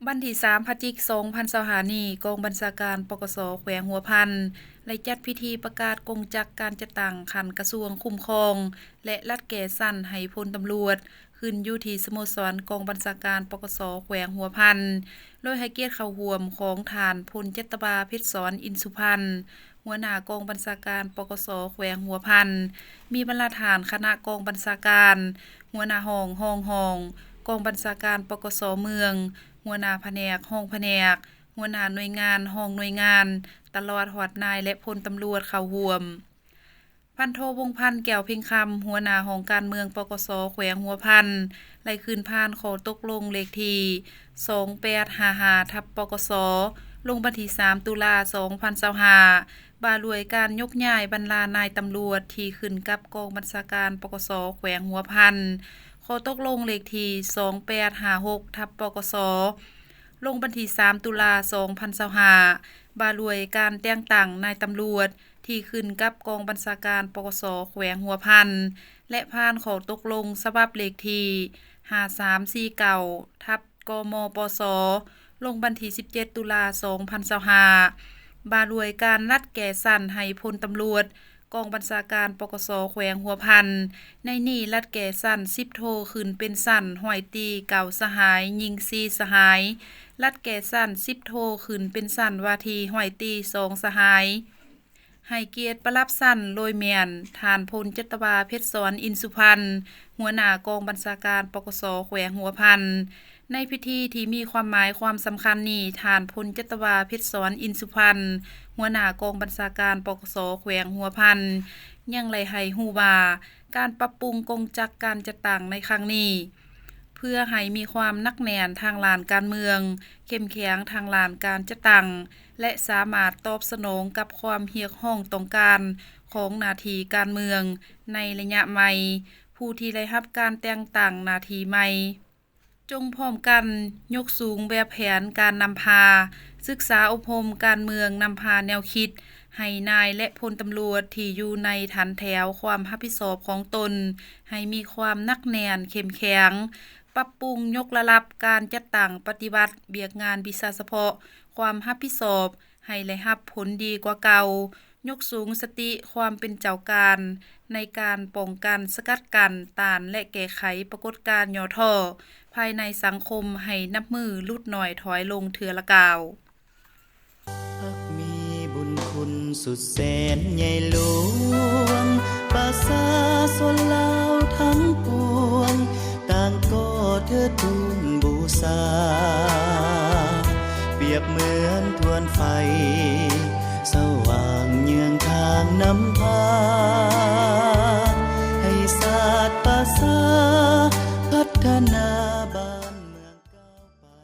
ວັນທີສາມ ພະຈິກ ສອງພັນຊາວຫ້ານີ້, ກອງບັນຊາການ ປກສ ແຂວງຫົວພັນ ໄດ້ຈັດພິທີປະກາດກົງຈັກການຈັດຕັ້ງຂັ້ນກະຊວງຄຸ້ມຄອງ ແລະ ລັດແກ່ຊັ້ນໃຫ້ພົນຕຳຫຼວດ ຂຶ້ນຢູ່ທີ່ສະໂມສອນກອງບັນຊາການ ປກສ ແຂວງຫົວພັນ, ໂດຍໃຫ້ກຽດເຂົ້າຮ່ວມຂອງທ່ານ ພົນຈັດຕະວາ ເພັດສອນ ອິນສຸພັນ ຫົວໜ້າກອງບັນຊາການ ປກສ ແຂວງຫົວພັນ, ມີບັນດາທ່ານຄະນະກອງບັນຊາການ, ຫົວໜ້າຫ້ອງ, ຮອງຫ້ອງກອງບັນຊາການ ປກສ ເມືອງ, ຫົວໜ້າພະແນກ, ຮອງພະແນກ, ຫົວໜ້າໜ່ວຍງານ, ຮອງໜ່ວຍງານ, ຕະຫຼອດຮອດນາຍ ແລະ ພົນຕຳຫຼວດເຂົ້າຮ່ວມ. ພັນໂທ ວົງພັນ ແກ້ວເພັງຄຳ ຫົວໜ້າຫ້ອງການເມືອງ ປກສ ແຂວງຫົວພັນ ໄດ້ຂຶ້ນຜ່ານຂໍ້ຕົກລົງເລກທີ ສອງແປດຫ້າຫ້າ ທັບ ປກສ ລົງວັນທີ ສາມ ຕຸລາ ສອງພັນຊາວຫ້າ ວ່າດ້ວຍການຍົກຍ້າຍບັນດານາຍຕຳຫຼວດທີ່ຂຶ້ນກັບກອງບັນຊາການ ປກສ ແຂວງຫົວພັນ, ຂໍ້ຕົກລົງເລກທີ ສອງແປດຫ້າຫົກ ທັບ ປກສ ລົງວັນທີ ສາມ ຕຸລາ ສອງພັນຊາວຫ້າ ວ່າດ້ວຍການແຕ່ງຕັ້ງນາຍຕຳຫຼວດ ທີ່ຂຶ້ນກັບກອງບັນຊາການ ປກສ ແຂວງຫົວພັນ ແລະ ຜ່ານຂໍ້ຕົກລົງສະບັບເລກທີ ຫ້າສາມສີ່ເກົ້າ ທັບ ກມປສ ລົງວັນທີ ສິບເຈັດ ຕຸລາ ສອງພັນຊາວຫ້າ ວ່າດ້ວຍການລັດແກ່ຊັ້ນໃຫ້ພົນຕຳຫຼວດ ກອງບັນຊາການ ປກສ ແຂວງຫົວພັນ, ໃນນີ້ລັດແກ່ຊັ້ນ ສິບໂທ ຂຶ້ນເປັນຊັ້ນຮ້ອຍຕີ ເກົ້າສະຫາຍ, ຍິງ ສີ່ສະຫາຍ, ລັດແກ່ຊັ້ນ ສິບໂທ ຂຶ້ນເປັນຊັ້ນວ່າທີ່ຮ້ອຍຕີ ສອງສະຫາຍ. ໃຫ້ກຽດປະດັບຊັ້ນໂດຍແມ່ນທ່ານ ພົນຈັດຕະວາ ເພັດສອນ ອິນສຸພັນ ຫົວໜ້າກອງບັນຊາການ ປກສ ແຂວງຫົວພັນ. ໃນພິທີທີ່ມີຄວາມໝາຍຄວາມສຳຄັນນີ້, ທ່ານ ພົນຈັດຕະວາ ເພັດສອນ ອິນສຸພັນ ຫົວໜ້າກອງບັນຊາການ ປກສ ແຂວງຫົວພັນ ຍັງໄດ້ໃຫ້ຮູ້ວ່າ ການປັບປຸງກົງຈັກການຈັດຕັ້ງໃນຄັ້ງນີ້ ເພື່ອໃຫ້ມີຄວາມໜັກແໜ້ນທາງດ້ານການເມືອງ, ເຂັ້ມແຂງທາງດ້ານການຈັດຕັ້ງ ແລະ ສາມາດຕອບສະໜອງກັບຄວາມຮຽກຮ້ອງຕ້ອງການຂອງໜ້າທີ່ການເມືອງໃນໄລຍະໃໝ່, ຜູ້ທີ່ໄດ້ຮັບການແຕ່ງຕັ້ງໜ້າທີ່ໃໝ່. ຈົ່ງພ້ອມກັນຍົກສູງແບບແຜນການນຳພາ, ສຶກສາອົບຮົມການເມືອງນຳພາແນວຄິດ ໃຫ້ນາຍ ແລະ ພົນຕຳຫຼວດທີ່ຢູ່ໃນຖັນແຖວຄວາມຮັບຜິດຊອບຂອງຕົນ ໃຫ້ມີຄວາມໜັກແໜ້ນເຂັ້ມແຂງ, ປັບປຸງຍົກລະດັບການຈັດຕັ້ງປະຕິບັດວຽກງານວິຊາສະເພາະຄວາມຮັບຜິດຊອບໃຫ້ໄດ້ຮັບຜົນດີກວ່າເກົ່າ, ຍົກສູງສະຕິຄວາມເປັນເຈົ້າການໃນການປ້ອງກັນ, ສະກັດກັ້ນ, ຕ້ານ ແລະ ແກ້ໄຂປາກົດການຫຍໍ້ທໍ້ພາຍໃນສັງຄົມໃຫ້ນັບມື້ຫຼຸດໜ້ອຍຖອຍລົງເທື່ອລະກ້າວ. ພັກມີບຸນຄຸນສຸດແສນໃຫຍ່ຫຼວງ, ປະຊາຊົນລາວທັງປວງ ຕ່າງກໍເທີດທູນບູຊາ, ປຽບເໝືອນທວນໄຟ ສະຫວ່າງເຍືອງທາງນຳພາ.